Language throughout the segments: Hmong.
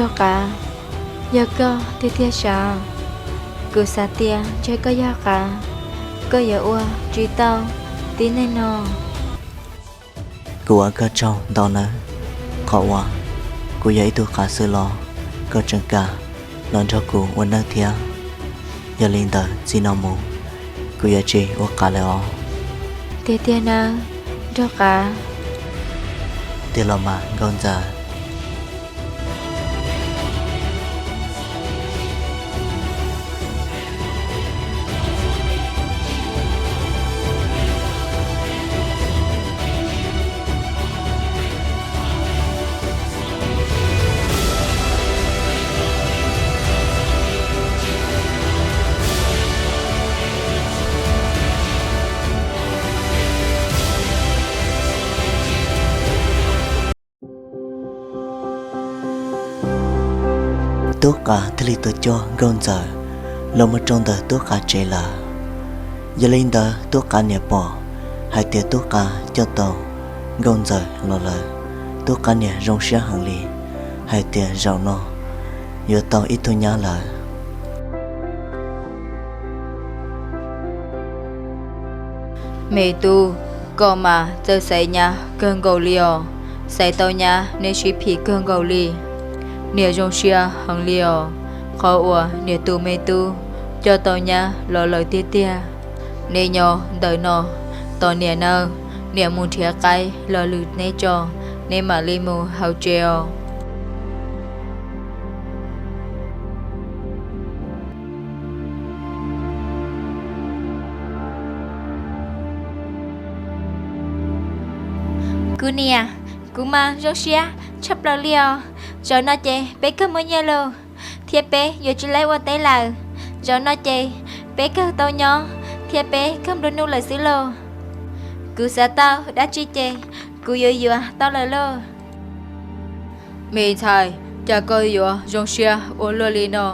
Nraug qav, yog koj tiag tiag sav? Kuv xav tias ntshe koj yog qav, koj yuav ua tsis tau tib neeg no. Kuv ua koj tsaug ntau nawb, qhov uas kuv yog ib tug qav xwb los koj tseem kam los nrog kuv ua neej thiab. Yog li ntawd txij no mus kuv yuav tsis ua qav lawm os. Tiag tiag nawb nraug qav? Tiag los mas nkauj ntxawm. Tub qav thiaj li tuaj coj nkauj ntxawm los mus rau ntawm tub qav tsev lawm. Yog li ntawd tub qav niam pom hais tias tub qav coj tau nkauj ntxawm los lawm, tub qav niam zoo siab heev li hais tias zaum no yuav tau ib tug nyab lawm. Me tub, koj mas txawj xaiv nyab kawg nkaus li os. Xaiv tau nyab neb sib phim kawg nkaus li. Niam zoo siab heev li os, qhov uas niam tus me tub coj tau nyab los lawm tiag tiag. Neb nyob ntawm no tos niam nawb, niam mus nrhiav qaib los lwm neb tso, neb mam li mus hauv tsev os. Kuv niam, kuv mas zoo siab tshaj plaws li os. Zaum no ces peb kawg muaj nyiaj lawm, thiab peb yuav tsis laib ua teb lawm. Zaum no ces peb kawg tau nyob thiab peb kawg nplua nuj lawm xwb lauj. Kuv xav tau dab tsi ces kuv yuav yuav tau lawm lauj. Me ntxhais, cas koj yuav zoo siab ua luaj li no?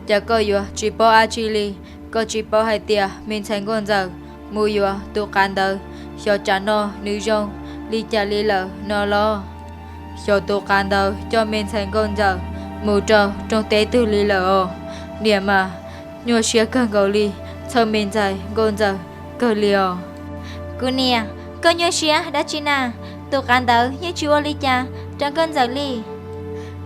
Cas koj yuav tsis paub dab tsi li? Koj tsis paub hais tias me ntxhais nkauj ntxawm mus yuav tus qav ntawd, xyov tsam no nws zoo li cas li lawm no los? Xyov tus qav ntawd coj me ntxhais nkauj ntxawm mus rau rooj teb twg li lawm os. Niam mas nyuaj siab kawg nkaus li txhawj me ntxhais nkauj ntxawm kawg li os. Kuv niam, koj nyuaj siab dab tsi na? Tus qav ntawd yeej tsis ua li cas rau nkauj ntxawm li.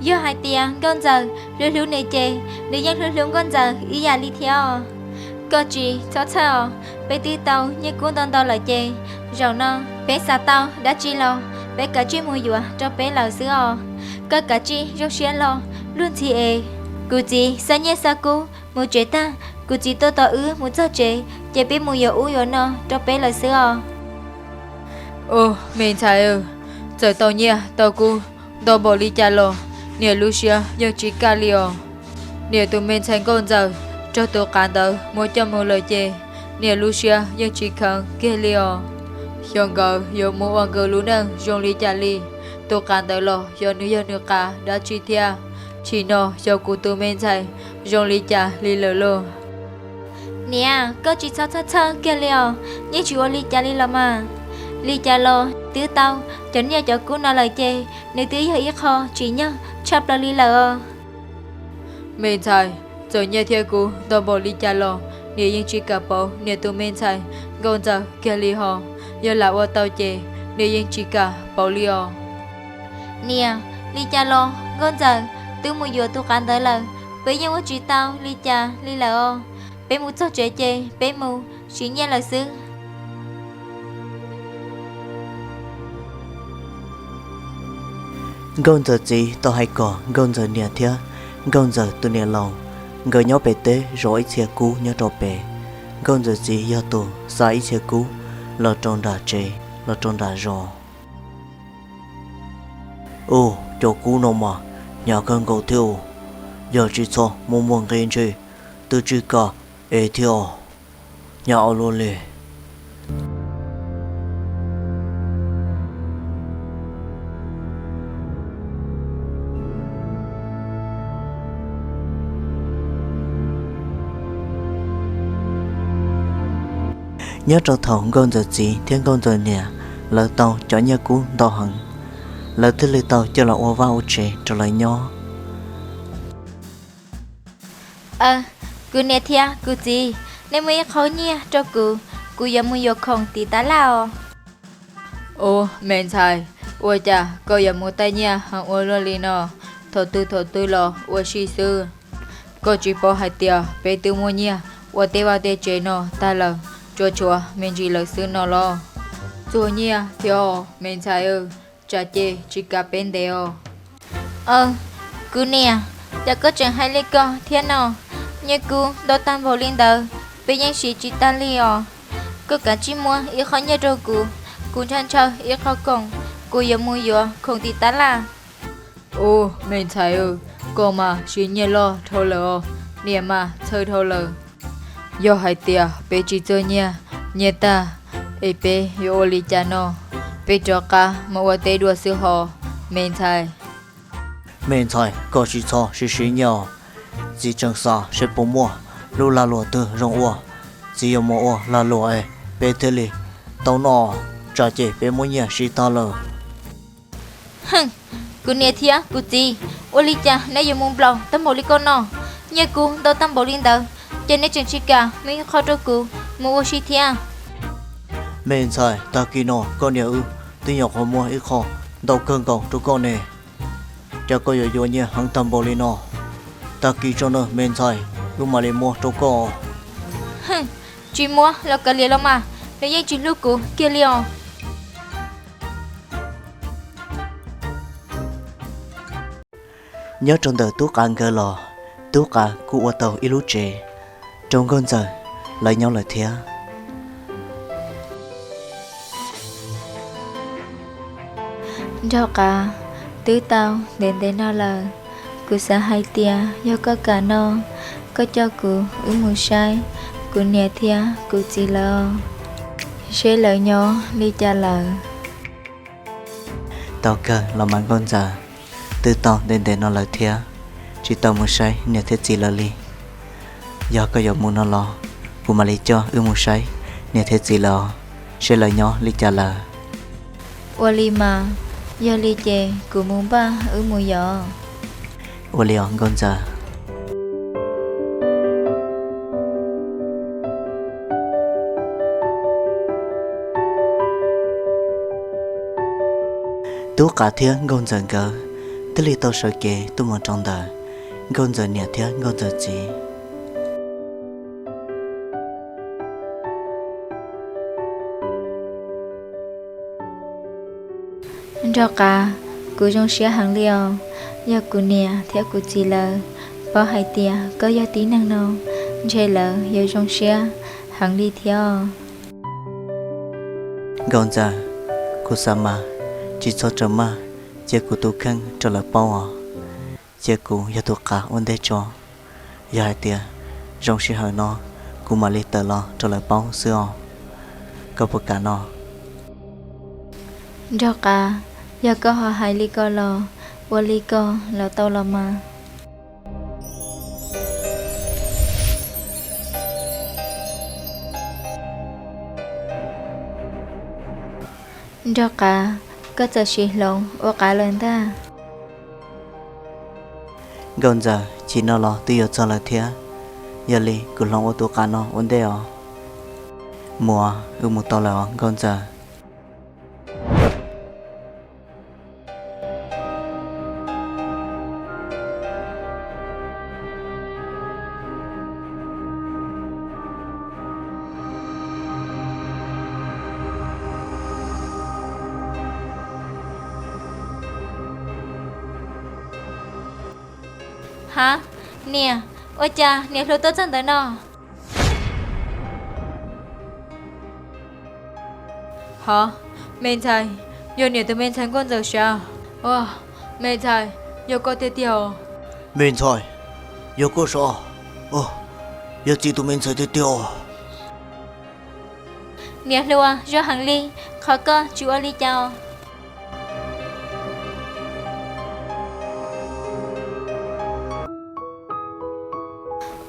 Yog hais tias nkauj ntxawm hlub hlub nws ces nws yeej hlub hlub nkauj ntxawm ib yam li thiab os. Koj tsis txhob txhawj os, peb twb tau nyiaj kub ntau ntau lawm ces zaum no peb xav tau dab tsi los peb kav tsij mus yuav rau peb lawm xwb os. Koj kav tsij zoo siab los luag ntxhi es. Kuv txiv xa nyiaj xa kub mus tsev tag, kuv txiv tuaj tos wb mus txog tsev ces peb mus yuav ub yuav no rau peb lawm xwb os. Ub, me ntxhais, txawm tau nyiaj tau kub ntau npaum li cas los niam lub siab yeej tsis kaj li os. Niam tus me ntxhais nkauj ntxawm raug tus qav ntawd muab coj mus lawm ces niam lub siab yeej tsis kheev kiag li os. Xyov nkawd yuav mus ua nkawd lub neej zoo li cas li. Tus qav ntawd los xyov nws yog nws qav dab tsi thiab, chim no xyov kuv tus me ntxhais zoo li cas li lawm lauj. Niam, koj tsis txhob txhawj txhawj kiag li os, yeej tsis ua li cas li los mas. Li cas los twb tau cov nyiaj cov kub no lawm ces nws twb yog ib qho tsim nyog tshaj plaws li lawm os. Me ntxhais, txawm nyiaj thiab kub ntau npaum li cas los niam yeej tsis kam pauv niam tus me ntxhais nkauj ntxawm kiag li hos. Yog lam ua tau ces niam yeej tsis kam pauv li os. Niam, li cas los nkauj ntxawm twb mus yuav tus qav ntawd lawm, peb yeej ua tsis tau li cas li lawm os. Peb mus txog tsev ces peb mus siv nyiaj lawm xwb. Nkauj ntxawm txiv tau hais kom nkauj ntxawm niam thiab nkauj ntxawm tus niam laus nkawd nyob pem teb zov ib txhia kub nyob rau pem. Nkauj ntxawm txiv yog tus xa ib txhia kub los rau nram tsev, los rau nram zos. Ub, cov kub no mas hnyav kawg nkaus thiab os. Yog tsis txhob muaj muaj nqi ntshe twb tsis kam ev thiab os. Hnyav ua luaj li. Nyob rau thaum nkauj ntxawm txiv thiab nkauj ntxawm niam lawv tau cov nyiaj kub ntau heev, lawv thiaj li tau coj los ua vaj ua tsev rau lawv nyob. Aw, kuv niam thiab kuv txiv, nej muab ib qho nyiaj rau kuv, kuv yuav mus yuav khoom tiv tab laj os. Ub, me ntxhais, ua cas koj yuav mus taij nyiaj heev ua luaj li no? Thaum twg thaum twg los ua si xwb. Koj tsis paub hais tias peb twb muaj nyiaj ua tej vaj tej tsev no tag lawm, tsuas tshuav me ntsis lawm xwb no los? Txuag nyiaj thiab os me ntxhais, tsam ces tsis kam peb ntev os. Aw, kuv niam, cas koj tseem hais li ko thiab no? Nyiaj kub ntau tag npaum li ntawd, peb yeej siv tsis tag li os. Koj kav tsij muab ib qho nyiaj rau kuv, kuv ntshaw ntshaw ib qho khoom, kuv yuav mus yuav khoom tiv tab laj. Ub, me ntxhais, koj mas siv nyiaj loj dhau lawm os, niam mas txhawj dhau lawm. Yog hais tias peb tsis txawj nyiaj, nyiaj tag, es peb yuav ua li cas no? Peb rov qab mus ua teb dua xwb hos, me ntxhais. Me ntxhais, koj tsis txhob siv siv nyiaj os. Txiv tseem xav seb puas muaj lub lag luam twg zoo ua. Txiv yuav mus ua lag luam es peb thiaj li tau noj, tsam ces peb muab nyiaj siv tag lawm. Hwj, kuv niam thiab kuv txiv, ua li cas neb yuav mus nplaum tag npaum li ko no? Nyiaj kub ntau tag npaum li ntawd, ces neb tseem tsis kam muab ib qho rau kuv mus ua si thiab? Me ntxhais, tag kis no koj niam wb twb nyuam qhuav muab ib qho ntau kawg nkaus rau koj ne, cas koj yuav yuav nyiaj heev tag npaum li no? Tag kis tso na me ntxhais, wb mam li muab rau koj. Hwj, tsis muab los kav liam los mas, nws yeej tsis hlub kuv kiag li os. Nyob rau ntawm Tub Qav nkawd los, Tub Qav kuj ua tau ib lub tsev rau Nkauj Ntxawm lawv nyob lawm thiab. Nraug Qav, twb tau ntev ntev no lawm, kuv xav hais tias yog koj kam no, koj coj kuv wb mus saib kuv niam thiab kuv txiv lawv, seb lawv nyob li cas lawm. Tau kawg los mas Nkauj Ntxawm, twb tau ntev ntev no lawm thiab tsis tau mus saib niam thiab txiv lawv li. Yog koj yuav mus no los, kuv mam li coj wb mus saib niam thiab txiv lawv, seb lawv nyob li cas lawm. Ua li mas, yog li ces kuv mus npaj wb mus yom. Ua li os Nkauj Ntxawm. Tub Qav thiab Nkauj Ntxawm nkawd thiaj li tau sawv kev tuaj mus rau ntawm Nkauj Ntxawm niam thiab Nkauj Ntxawm txiv. Nraug Qav, kuv zoo siab heev li os. Yog kuv niam thiab kuv txiv lawv paub hais tias koj yog tib neeg no, ntshe lawv yuav zoo siab heev li thiab os. Nkauj Ntxawm, kuv xav mas tsis txhob raws maj cia kuv tus kheej rau lawv paub os. Cia kuv yog tus qav ua ntej tso. Yog hais tias zoo sij hawm no, kuv mam li tawm los rau lawv paub xwb os. Koj puas kam no? Nraug Qav, yog koj ho hais li ko los, ua li ko los tau los mas. Nraug Qav, koj txawm sim hloov ua qav lawm ntag. Nkauj Ntxawm, chim no los twb yuav txog lawm thiab, yog li kuv hloov ua tus qav no ua ntej os. Mus, wb mus tau lawm os Nkauj Ntxawm. Ha, niam, ua cas niam hluas tuaj txog ntawm no? Hov, me ntxhais, yog niam tus me ntxhais Nkauj Ntxawm sav. Me ntxhais, yog koj tiag tiag os. Me ntxhais, yog koj sav. Yog txiv tus me ntxhais tiag tiag os. Niam hluas, zoo heev li, qhov koj tsis ua li cas os.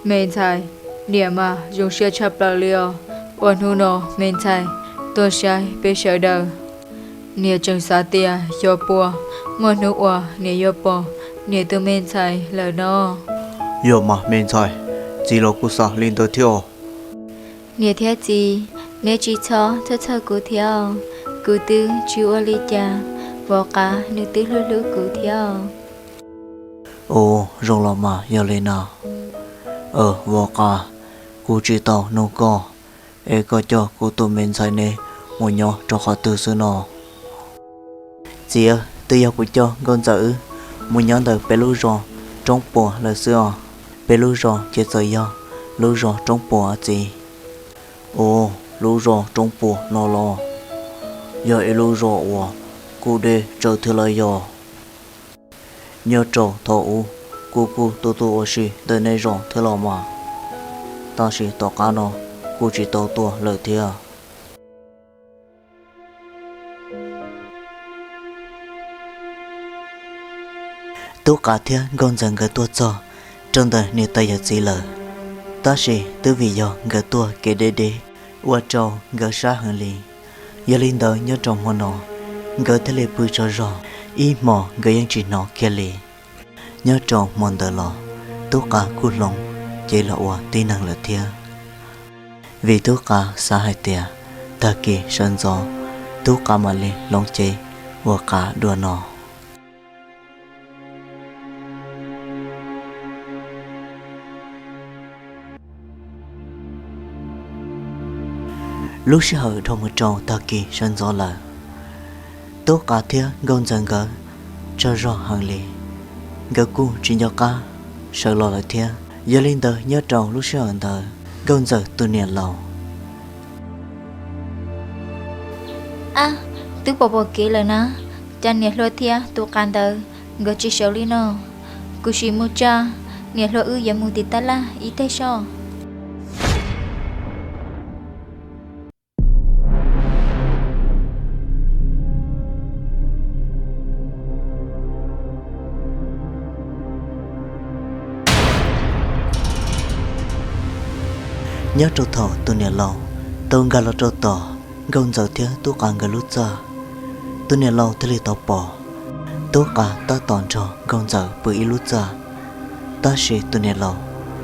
Me ntxhais, niam mas zoo siab tshaj plaws li os. Ua hnub no me ntxhais tuaj saib peb sawv daws, niam tseem xav tias xyov puas muaj hnub uas niam yuav pom niam tus me ntxhais lawm no. Yog mas me ntxhais, Txiv los kuj xav li ntawd thiab. Niam thiab txiv, neb tsis txhob txhawj txhawj kuv thiab, kuv twb tsis ua li cas, Vauv Qav nws twb hlub hlub kuv thiab. Ua zoo los mas yog li na. Vauv Qav, kuv tsis tau nug koj, es koj coj kuv tus me ntxhais neb mus nyob rau qhov twg xwb no? Txiv, twb yog kuv coj Nkauj Ntxawm wb mus nyob ntawm peb lub zos Roob Puas lawm xwb os. Peb lub zos ces txawm yog lub zos Roob Puas txiv. Ua, lub zos Roob Puas no los yog ib lub zos uas kuj deb tsawv thiab los yog. Nyob rau thaum ub kuv kuj tuaj tuaj ua si ntawm nej zos thiab los mas, tab sis tom qab no kuv tsis tau tuaj lawm thiab. Tub Qav thiab Nkauj Ntxawm nkawd tuaj txog rau ntawm niam tais yawm txiv lawm, tab sis twb vim yog nkawd tuaj kev deb deb, ua rau nkawd sab heev li. Yog li ntawd nyob rau hmo no, nkawd thiaj li pw tsaug zog, ib hmos nkawd yeej tsis hnov kiag li. Nyob rau hmo ntawd los, Tub Qav kuj hloov cev los ua tib neeg lawm thiab, vim Tub Qav xav hais tias tag kis sawv ntxov Tub Qav mam li hloov cev ua qav dua no. Lub sij hawm dhau mus rau tag kis sawv ntxov lawm, Tub Qav thiab Nkauj Ntxawm nkawd tsaug zog heev li, nkawd kuj tsis nco qab sawv los lawm thiab. Yog li ntawd nyob rau lub sij hawm ntawd Nkauj Ntxawm tus niam laus, Ab, twb pom pom kev lawm na, cas niam hluas thiab Tub Qav ntawd nkawd tsis sawv li no? Kuv sim mus tsa niam hluas wb yuav mus tim tab laj ib teg soj. Nyob rau thaum tus niam laus tau nkag los rau tom Nkauj Ntxawm thiab Tub Qav nkawd lub txaj, tus niam laus thiaj li tau pom Tub Qav tab tom nrog Nkauj Ntxawm pw ib lub txaj, tab sis tus niam laus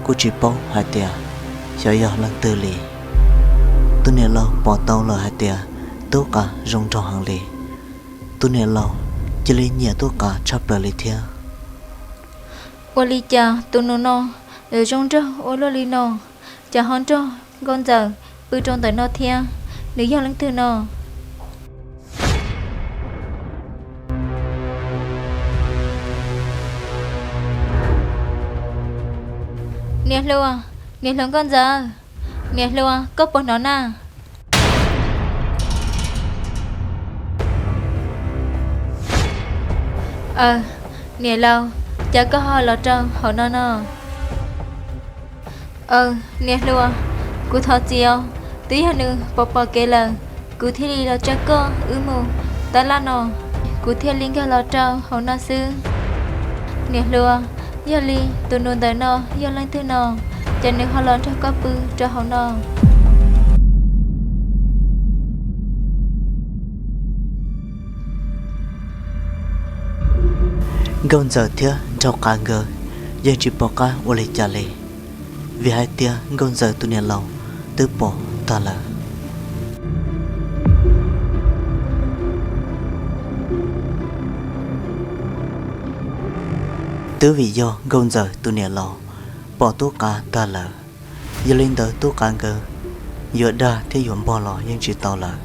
kuj tsis paub hais tias xyov yog leej twg li. Tus niam laus pom tau lawm hais tias Tub Qav zoo nraug heev li, tus niam laus cia li nyiam Tub Qav tshaj plaws li thiab. Ua li cas tus nus no yuav zoo nraug ua luaj li no? Cas ho nrog Nkauj Ntxawm pw rau ntawm no thiab? Nws yog leej twg no? Niam hluas, niam hluas Nkauj Ntxawm, niam hluas, koj puas hnov na? Aws, niam laus, cas koj ho los rau hauv no no? Aws, niam hluas, kuv thov txim os, twb yog nws pom pom kev lawm, kuv thiaj li los tsa koj wb mus tab laj no, kuv thiaj li nkag los rau hauv no xwb. Niam hluas, yog li tus nus ntawm no yog leej twg no, ces nws ho los nrog koj pw rau hauv no? Nkauj Ntxawm thiab Nraug Qav nkawd yeej tsis pom qab ua li cas li, vim hais tias Nkauj Ntxawm tus niam laus twb pom tag lawm. Twb vim yog Nkauj Ntxawm tus niam laus pom Tub Qav tag lawm, yog li ntawd Tub Qav nkawd yuav dag thiab yuav npog los yeej tsis tau lawm.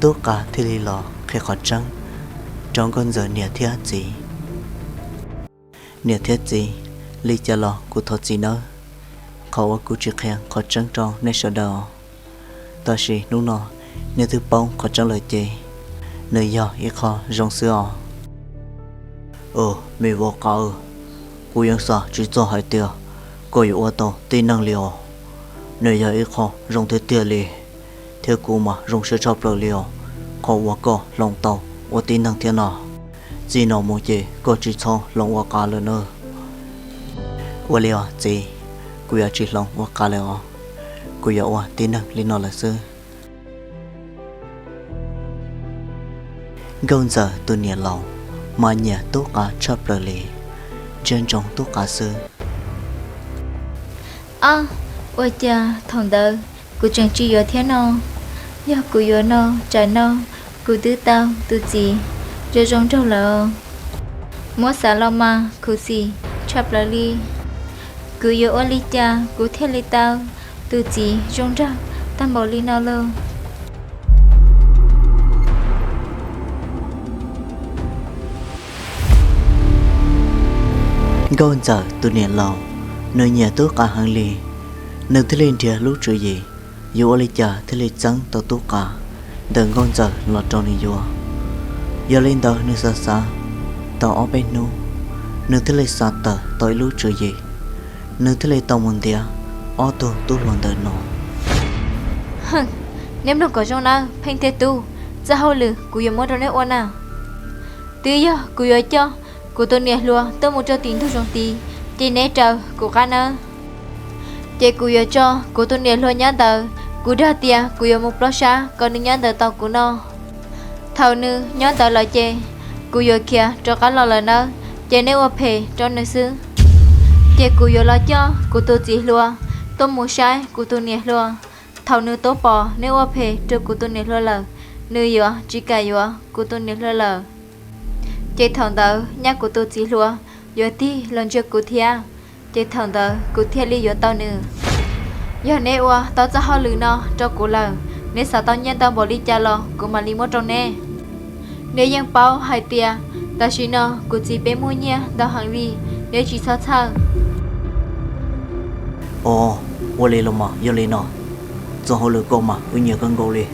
Tub Qav thiaj li los qhia qhov tseeb rau Nkauj Ntxawm niam thiab txiv. Niam thiab txiv, li cas los kuv thov txim nawb, qhov uas kuv tsis qhia qhov tseeb rau nej sawv daws. Tab sis hnub no nej twb paub qhov tseeb lawm ces nws yog ib qho zoo xwb os. Me Vauv Qav, kuv yeej xav tsis txog hais tias koj yuav ua tau tib neeg li os. Nws yog ib qho zoo tiag tiag li, thiab kuv mas zoo siab tshaj plaws li os, qhov uas koj hloov tau ua tib neeg thiab no. Txij no mus ces koj tsis txhob hloov ua qav lawm nawb. Ua li os txiv, kuv yuav tsis hloov ua qav lawm os, kuv yuav ua tib neeg li no lawm xwb. Nkauj Ntxawm tus niam laus mas nyiam Tub Qav tshaj plaws li, ntsia ntsoov Tub Qav xwb. Ab, ua cas thaum ntawd kuv tseem tsis yuav thiab no? Yog kuv yuav no, tsam no kuv twb tau tus txiv zoo zoo nraug lawm. Muab xav los mas khuv xim tshaj plaws li. Kuv yuav ua li cas kuv thiaj li tau tus txiv zoo nraug tag npaum li no lauj? Nkauj Ntxawm tus niam laus, nws nyiam Tub Qa heev li, nws thiaj li nrhiav lub tswv yim yuav ua li cas thiaj li txeeb tau Tub Qa ntawm Nkauj Ntxawm los rau nws yuav. Yog li ntawd nws xav xav tau ob peb hnub, nws thiaj li xav tawm tau ib lub tswv yim, nws thiaj li tau mus ntiav ob tug tub hluas ntawm no. Neb mloog kom zoo nawb pheej thiab tub, txoj hauj lwm kuv yuav muab rau neb ua na. Twb yog kuv yuav coj kuv tus niam hluas tuaj mus rau tim ntug zoov tid, ces neb raws kuv qab nawb. Ces kuv yuav tso kuv tus niam hluas nyob ntawd, kuv dag tias kuv yuav mus plob sab kom nws nyob ntawd tos kuv no. Thaum nws nyob ntawd lawm ces kuv yuav khiav rov qab los lawm nawb, ces neb ua phem rau nws xwb. Ces kuv yuav los coj kuv tus txiv hluas tuaj mus saib kuv tus niam hluas. Thaum nws tuaj pom neb ua phem rau kuv tus niam hluas lawm, nws yuav tsis kam yuav kuv tus niam hluas lawm. Ces thaum ntawd nyaj kuv tus txiv hluas yuav tig los ntsia kuv thiab, ces thaum ntawd kuv thiaj li yuav tau nws. Yog neb ua tau txoj hauj lwm no rau kuv lawm, neb xav tau nyiaj ntau npaum li cas los kuv mam li muab rau neb. Neb yeej paub hais tias tam sim no kuv txiv peb muaj nyiaj ntau heev li, neb tsis txhob txhawj. Os, ua li los mas yog li no, txoj hauj lwm koj mas wb nyiam kawg nkaus li.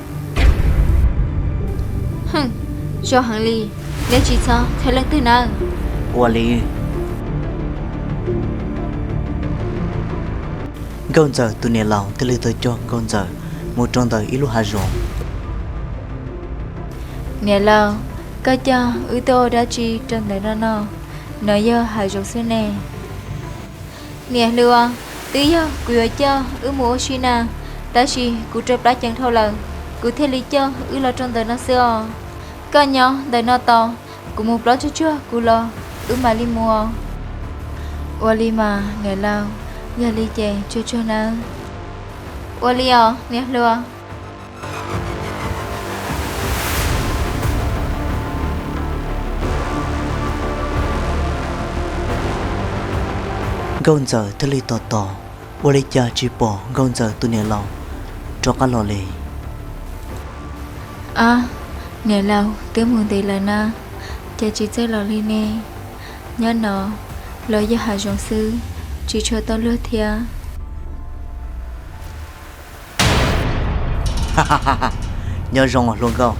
Zoo heev li, neb tsis txhob txhawj leej twg nawb. Ua li. Nkauj Ntxawm tus niam laus thiaj li tau coj Nkauj Ntxawm mus rau ntawm ib lub hav zoov. Niam laus, koj coj wb tuaj ua dab tsi rau ntawm no no? No yog hav zoov xwb ne. Niam hluas, twb yog kuv yuav coj wb mus ua si na, tab sis kuv raug plab ceev dhau lawm, kuv thiaj li coj wb los rau ntawm no xwb os. Koj nyob ntawm no tos, kuv mus plob tsuag tsuag kuv los wb mam li mus os. Ua li mas niam laus, yog li ces tsuag tsuag nawb. Ua li os niam hluas. Nkauj Ntxawm thiaj li tos tos, ua li cas tsis pom Nkauj Ntxawm tus niam laus rov qab los li. Ab, niam laus twb mus ntev lawm na, cas tsis txawj los li ne? Nyob no los yog hav zoov xwb, tsis tshua tau luag thiab. Nyob zoo hluas nkauj,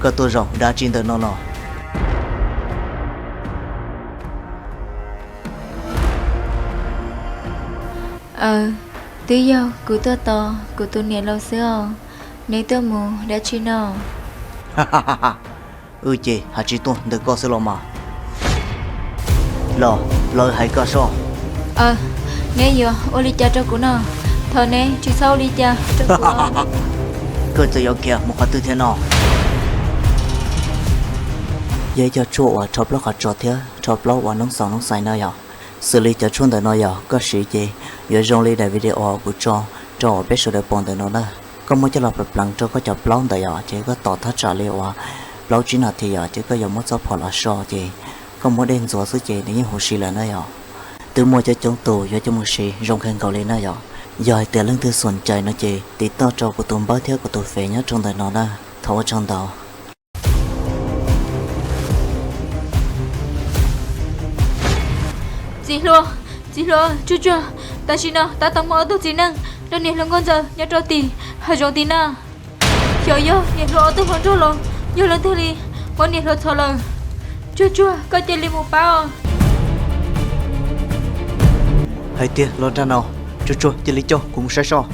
koj tuaj zaum dab tsi ntawm no los? Aw, twb yog kuv tuaj tos kuv tus niam laus xwb os. Neb tuaj mus dab tsi no? Wb ces haj tsis tuaj ntawm koj xwb los mas. Los, los wb hais koj soj. Aw, neb yuav ua li cas rau kuv no? Thov neb tsis txhob ua li cas rau kuv. Koj txawm yuav khiav mus qhov twg thiab no? Yog ib co tshuaj uas rho plaub qhov tsos thiab rho plaub uas noob xaus noob xais na yom. Xws li cov tshuaj ntawm no yog koj siv ces yuav zoo li daim video kuv tso rau uas peb sawv daws pom ntawm no na. Koj muab coj los pleev pleev rau koj cov plaub ntawd yom, ces koj tos thaj tsam li uas plaub tsib nas this yom, ces koj yuav muab txoj phom los so ces koj muab dej ntxuav xwb ces nws yeej huv si lawm na yom. Twb muaj coob coob tus yuav coj mus siv zoo kawg nkaus li na yom. Yog hais tias leej twg xoom cai no ces tiv toj rau kuv tus npawb thiab kuv tus fev nyob rau ntawm no na. Thov ua tsaug ntau. Txiv hluas, txiv hluas, tsuag tsuag, tam sim no tab tom muaj ob tug txiv neej nrog niam hluas nkauj ntxawm nyob rau tim hav zoov tim na. Xyov yog niam hluas ob tug hluas nraug los yog leej twg li muab niam hluas txhom lawm. Tsuag tsuag, koj cia li mus pab os. Hais tias los nrag no, tsuag tsuag cia li coj kuv mus saib soj.